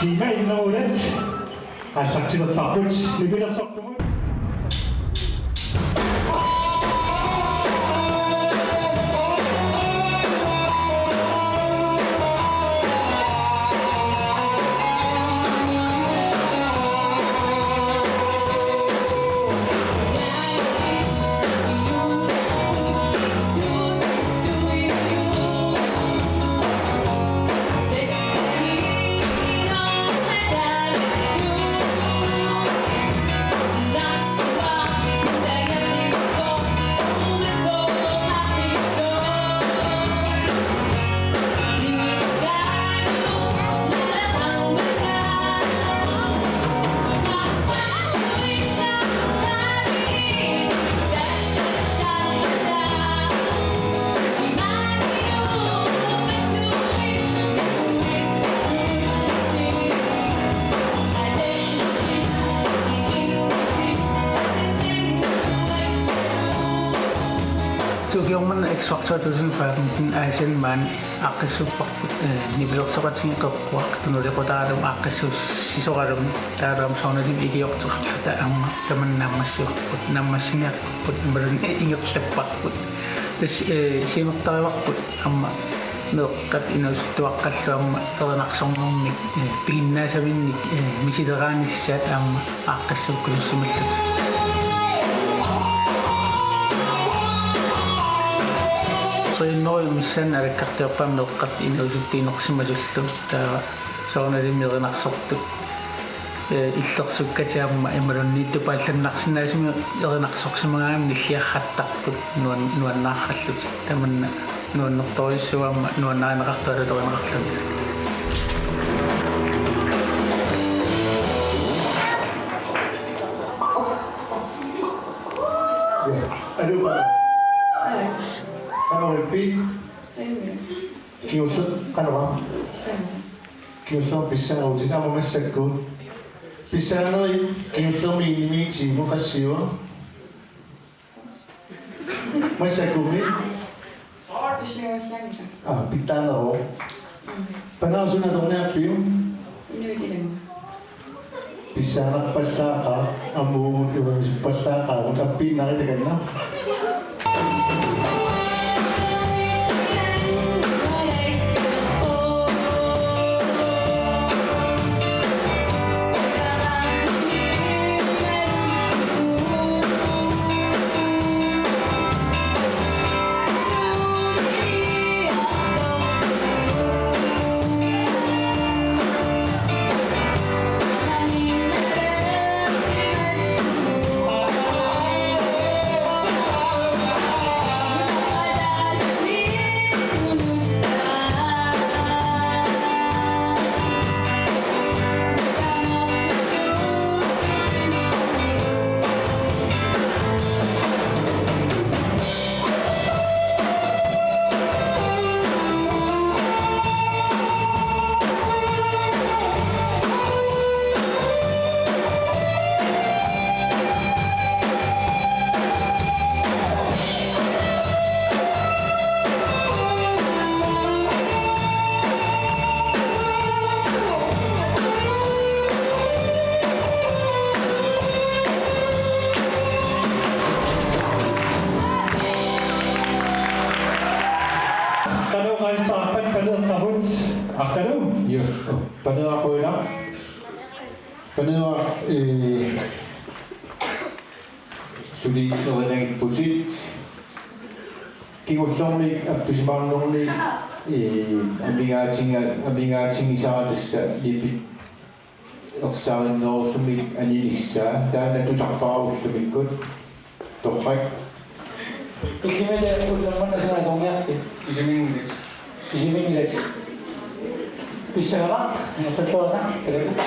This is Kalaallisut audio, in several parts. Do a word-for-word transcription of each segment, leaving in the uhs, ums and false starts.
Ima innerulat aallartilerparput nipilersortumut. Tukiorman X Factor to tusind femten Asian Man aaqqissuupparput, eh, nipilersoqatigiit Qeqquaq tunuliaqutaralugu aaqqissuussisoralugu, taavalu aamma soorunalimi ikiorteqarluta aamma tamanna naammassivarput, naammassiniarparput, imaluunniit ingerlapparput. Tassa, eh, siunertarivarput aamma meeqqat inuusuttuaqqallu aamma erinarsornermik, eh, piginnaasaminnik, eh, misileraanissaat aamma aaqqissuukkusussimallutik. Tre hundrede missaanni alakkartuarpaat meeqqat inuusuttuinersimasullu, taava soorunalimi erinarsortut, eh, illersukkatik aamma imaluunniit tupaallannarsinnaasumik erinarsorsimagaangamik nilliarrattarput nuan-, nuannaarallutik. Tamanna nuannertorujussuuvoq aamma nuannarineqartoq alutorineqarluni. Ja, aluu, Palo. Palo, Pii. Kingulleq qanoq? Kingullermik pissangarutit aamma massakkut. Pissanganeri kingullermik inimiitsigit qassiua? Massakkummi? Pissangallaannaq. Aa, pitsaaneruvoq. Panarsuna torniarpiu? Inuit ilannga. Pissanganarpallaaqaaq, aamma uagut iluarisuppallaaqaagut, appiinnaritakanna. Artalu qaissaarpat paneertarput. Artalu? Ja. Paneeraq qujanaq. Paneeraq, eh, suli erinagipputit. Kingullermik appisimaarnermi, eh, amigaatiga-, amigaatigisara tassa nipit ersaarinnerusumik aninissaa, taanna tusarpara ullumikkut. Torrak. Illimmi ullammanna sanatorniarpi? Kisiminngilat. Kisiminngilat. Pissanganaq, nafalluana, takuuk.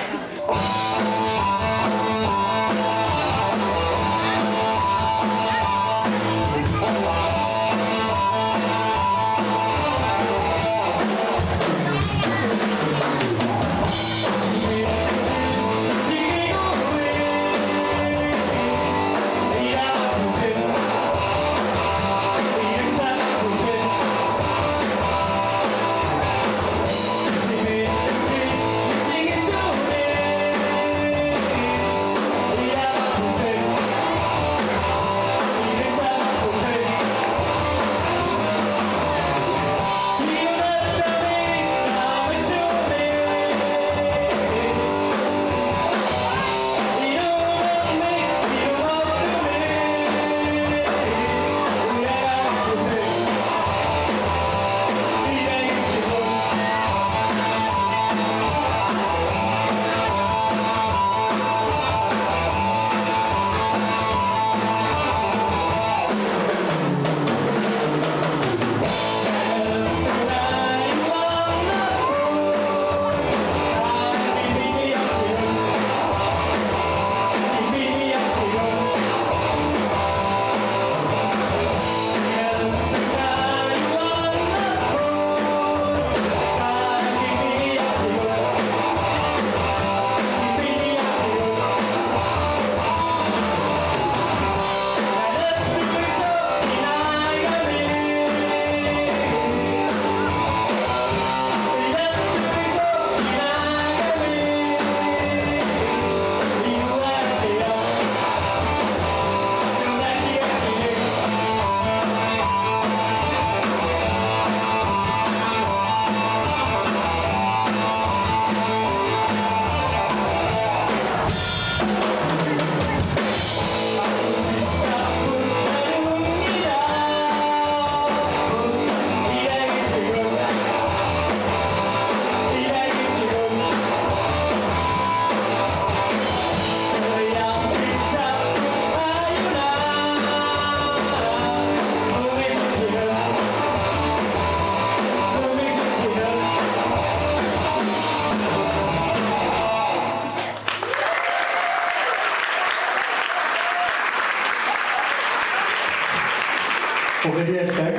Qiliassaq.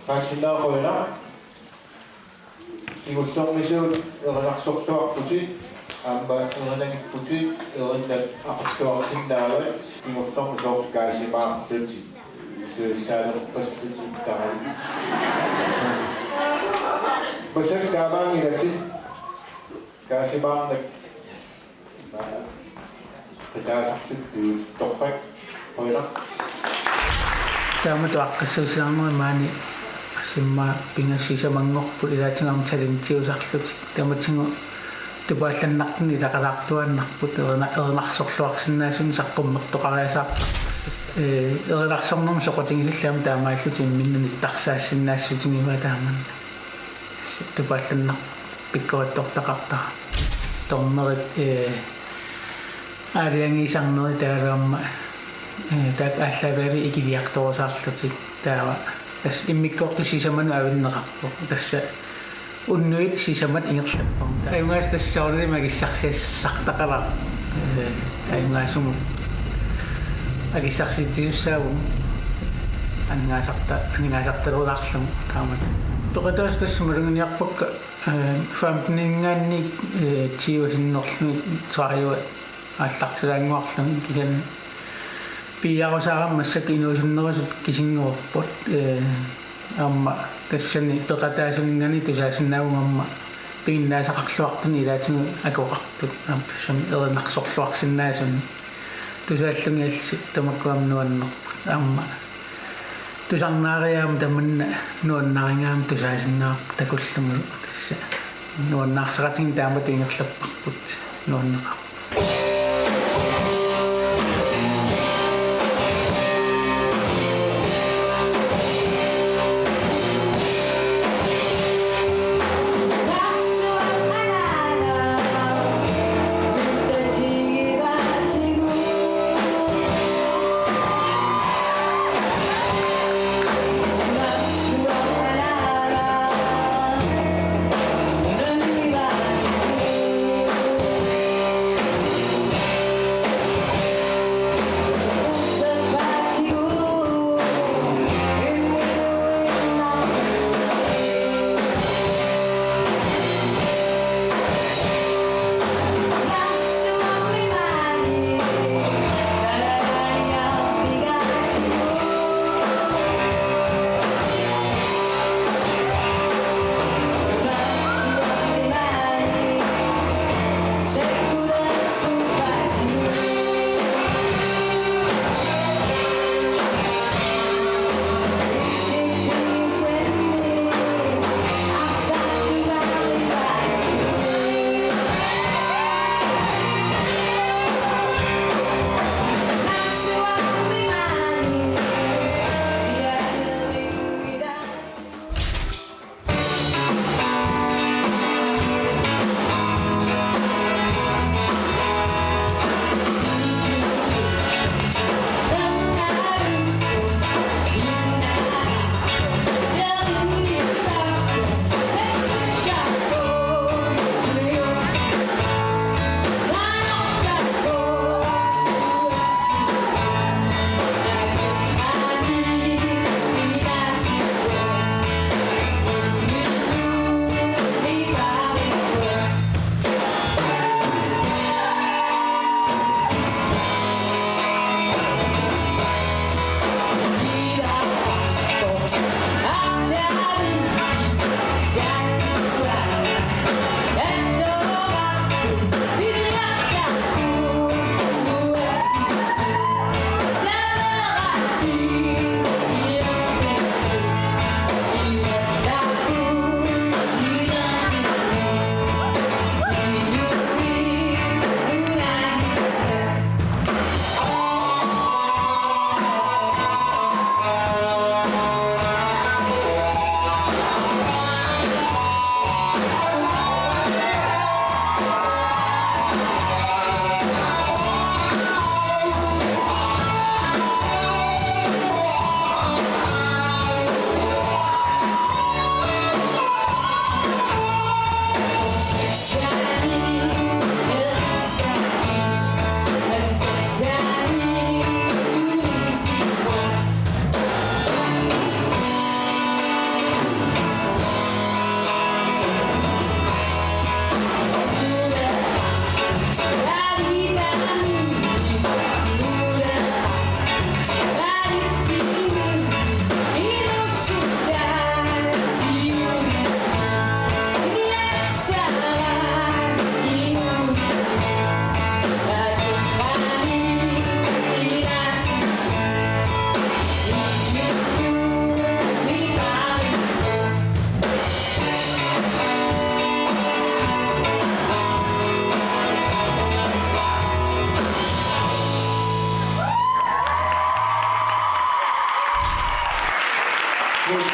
Paasinnaavat. Kingullermisuut erinarsorluarputit, aamma erinagipputit, erinnat aqqusaarsinnaavat, kingullermisuut kaasimaartutit, sussaalerpassutit taava. Massakkut taamaanngilatit, kaasimaarnak. Qitaasartut tuuttorrak. Qujanaq. Taamatut aaqqissuussisarnerit maani assimma pingasut sisamanngorput ilaatigut aamma talentiusarlutik. Tamatigut tupaallannartunik ilaqalaartuaannarput erina-, erinarsorluarsinnaasunik saqqummertoqariasaartarput. Ee, erinarsornermik soqutigisallit aamma taamaallutik imminnut nittarsaassinnaassutigivaa taamannak. Tupaallannarpoq pikkorittortaqartarami. Dommerit, ee, aalajangiisarnerit taavalu aamma, ee, taakku aallaavigalugit ikiliartorusaarlutik. Taava tassa immikkoortut sisamanut avinneqarpoq. Tassa unnuit sisamat ingerlappagut. Ajugaasat tassa soorunami akissarsiassartaqalaarput. Ee, ajugaasumut akissarsiussaagut aningaasarta-, aningaasartalerulaarlugu taamatut. Peqataasut tassa maluginiarpakka, ee, femteninngaanniit, ee, tyve sinnerlugit tredive aallartilaannguarlugit, kisianni piiarusaarami massakkut inuusunnerusut kisinngorput, ee, aamma tassani peqataasuninngaanniit tusaasinnaavunga aamma piginnaasaqarluartunik ilaatigut akoqartut, aamma tassami erinarsorluarsinnaasunik. Tusaallunga illit tamakku aamma nuannerput. Aamma tusarnaariaamma tamanna nuannarigaammat tusaasinnaavarput takullugulu, tassa nuannaarseqatigiinneq taamatut ingerlapparput, nuanneqaaq.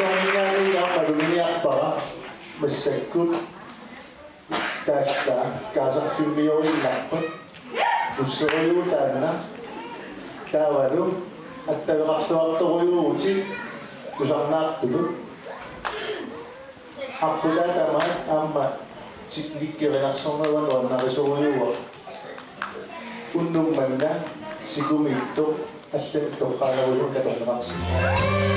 Aamma maluginiarpara massakkut taava kaasarfimmiorinnarpat tusserujuuvoq taanna taavalu attaveqarluartorujuuvutit tusarnaartunut. Aqqutaa tamaat aamma teknikkerinersornerup nuannarisorujuuvoq. Unnuk manna sikumiittoq allamik torraanerusunik atorneqarsinnaavoq.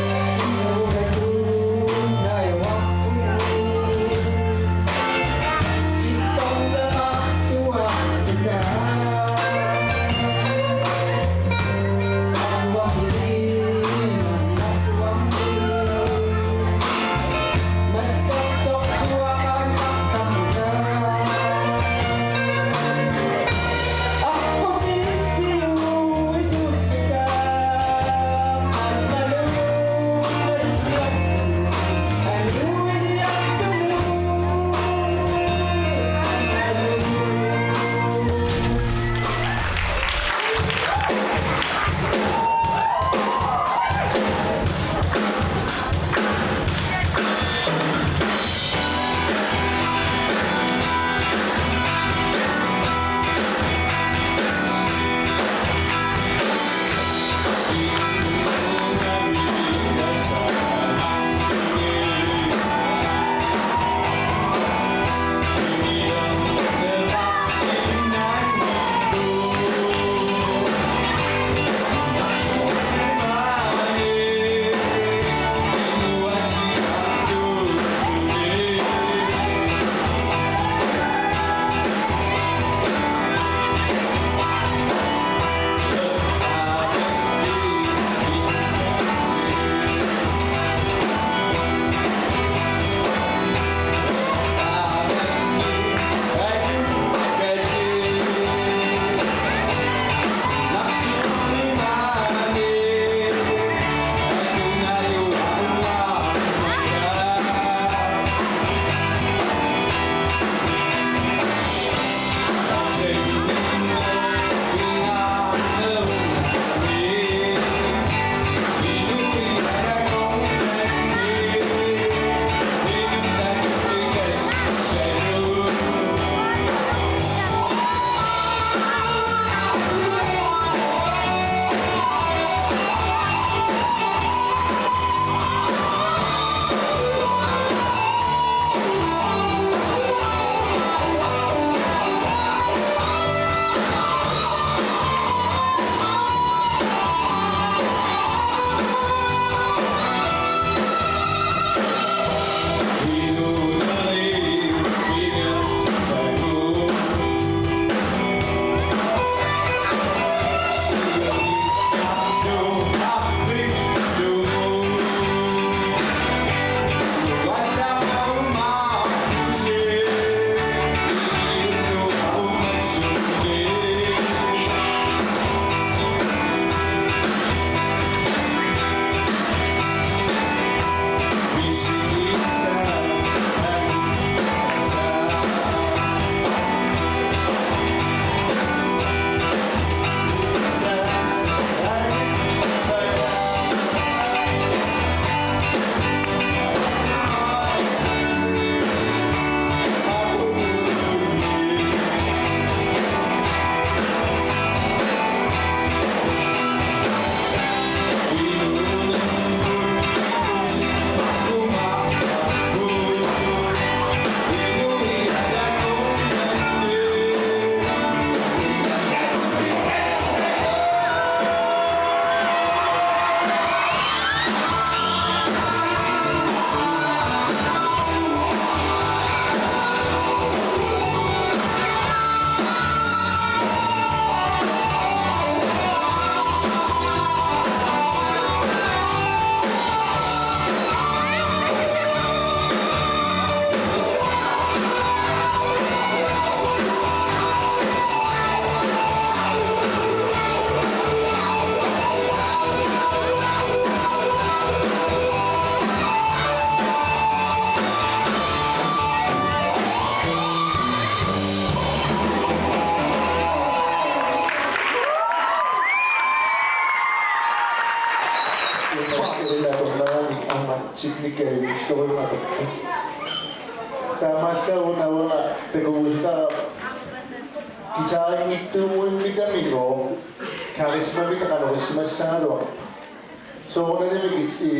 Teknikkikkut atorput. Taamaallaat una takuusutara guitarinngitsuummita karismamik qanoq issimassagaluarpoq. Soorunalimi guit-, i,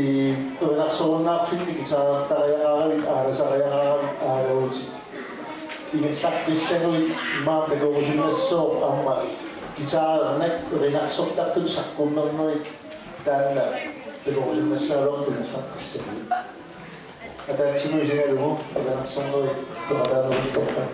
erinarsorunnaarfinni guitarertariaqaravit, aalasariaqaravit, aalavutit. Ingerlaqqissaguit immaqa takuusunnassooq aamma guitarinik erinarsortartut saqqummernerit taanna takuusunnassagaluarpoq ingerlaqqissaguit. Ataatsimut isigalugu erinarsornerit peqataanerulluarput.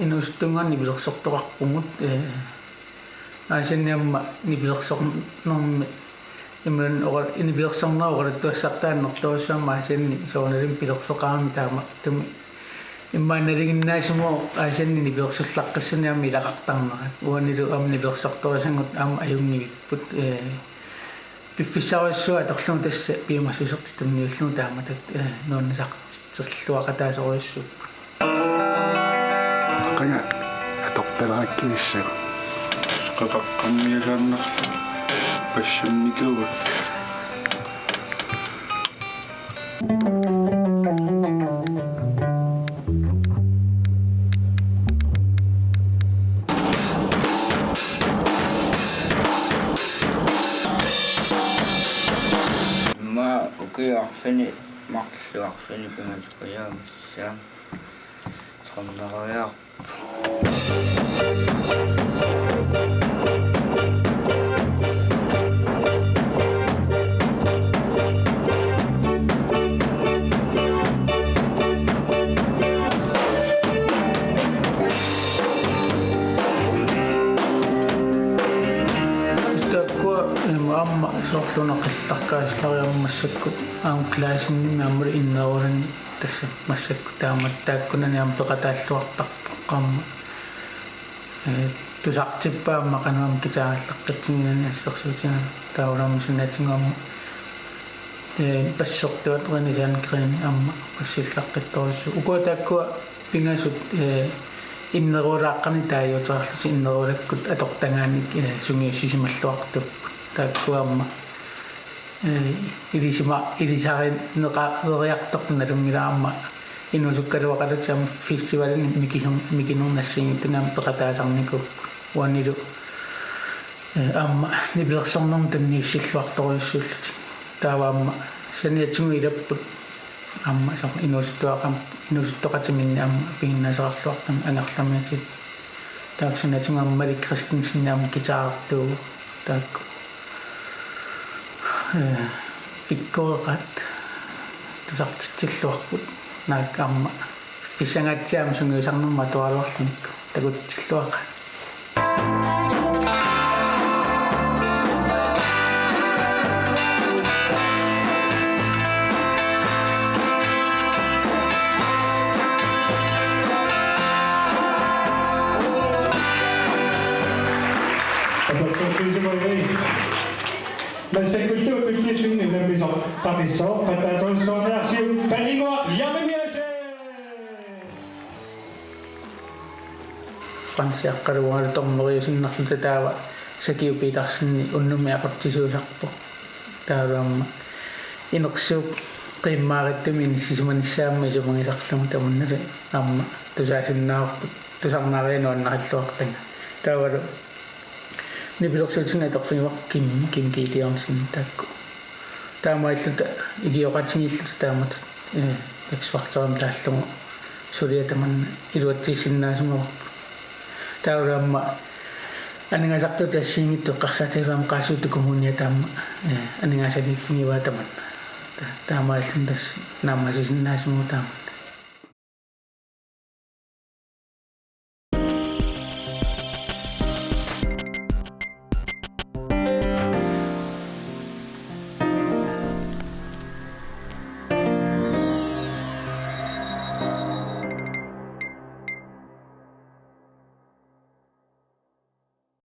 Inuusuttunnguaq nipilersortoqarpugut, ee, Aasianni aamma nipilersornermi, imaluunniit oqa-, nipilersornerup oqaluttuassartaa annertoorujussuarmik Aasianni soorunalimi pilersoqarami taamaattumik. Immaqa nalinginnaasumik Aasianni nipilersullaqqissanik aamma ilaqartarnerat. Uanilu aamma nipilersortorisagut aamma ajunngivipput, ee, piffissarujussuaq atorlugu tassa piumassusertik tunniullugu taamatut, ee, nuannisartitserluaqataasorujussuupput. Qanga atortalarakkigissagut. Qaqaqqammiasaannarlu passunnikuugut. Immaqa ukiut arfineq-marluk arfineq-pingasut qujaamissaat tromleriarput. Taakkua, em, aamma soorlu una qillakkaasulaariarmat massakkut aamma Claessenimi aammalu innerulani tassa massakkut taama taakkunani aamma peqataalluartarpoq aamma. Ee, tusartippaat aamma qanoq aamma guitarillaqqitsiginani assersuutigalugu taava aamma saniatigut aamma, ee, bassertuat René Sandgreen aamma bassillaqqittorujussuuvoq. Ukua taakkua pingasut, ee, innerulaaqqanik taaguuteqarlutik innerulakkut atortagaanik, ee, sungiussisimalluartuupput. Taakkua aamma ee, ilisima-, ilisarineqaleriartortut nalunngilara aamma inuusukkaluaqalutik aamma festivalini mikiser-, mikinernik assigiinngitsunik aamma peqataasarnikuupput. Uanilu, ee, aamma nipilersornermut tunniussilluartorujussuullutik. Taava aamma saniatigut ilapput aamma soorlu inuusuttuaqam-, inuusuttoqatiminnik aamma piginnaasaqarluartumik Angerlarmiutilik. Taakku saniatigut aamma Malik Christensen aamma guitarertuuvoq. Taakku, ee, pikkoreqaat tusartitsilluarput. Naak aamma piffissangaatsiaq aamma sungiusarnermut atuaraluarluni takutitsilluaqaat. Apersorsuisimavi. Massakkullu tulliulluni unammisoqaqissaaq, pattaaterussuarniarsiuk Palinguaq Jeremiassen. Fransiaqqaluaralu dommeriusinnarluta taava Sakiu Petersenip unnummi aqutsisuusarpoq. Taavalu aamma inersuup qiimmaarittumik inissisimanissaa aamma isumagisarlugu tamannalu aamma tusaasinnaavarput tusarnaariarluartarluartanga. Taavalu Nipilersuutinik atorfigivarput Kim, Kim Gideonsen taakku. Taamaalilluta ikioqatigiilluta taamatut, eh, X-Factorimi taallugu suliaq tamanna iluatsissinnaasimavoq. Taavalu aamma aningaasartuutit assigiinngitsut eqqarsaatigalugu aamma Qaasuitsup Kommuniata aamma, eh, aningaasaliiffigivaa tamanna. Ta-, taamaalilluni tassa naammassisinnaasimavoq taamatut.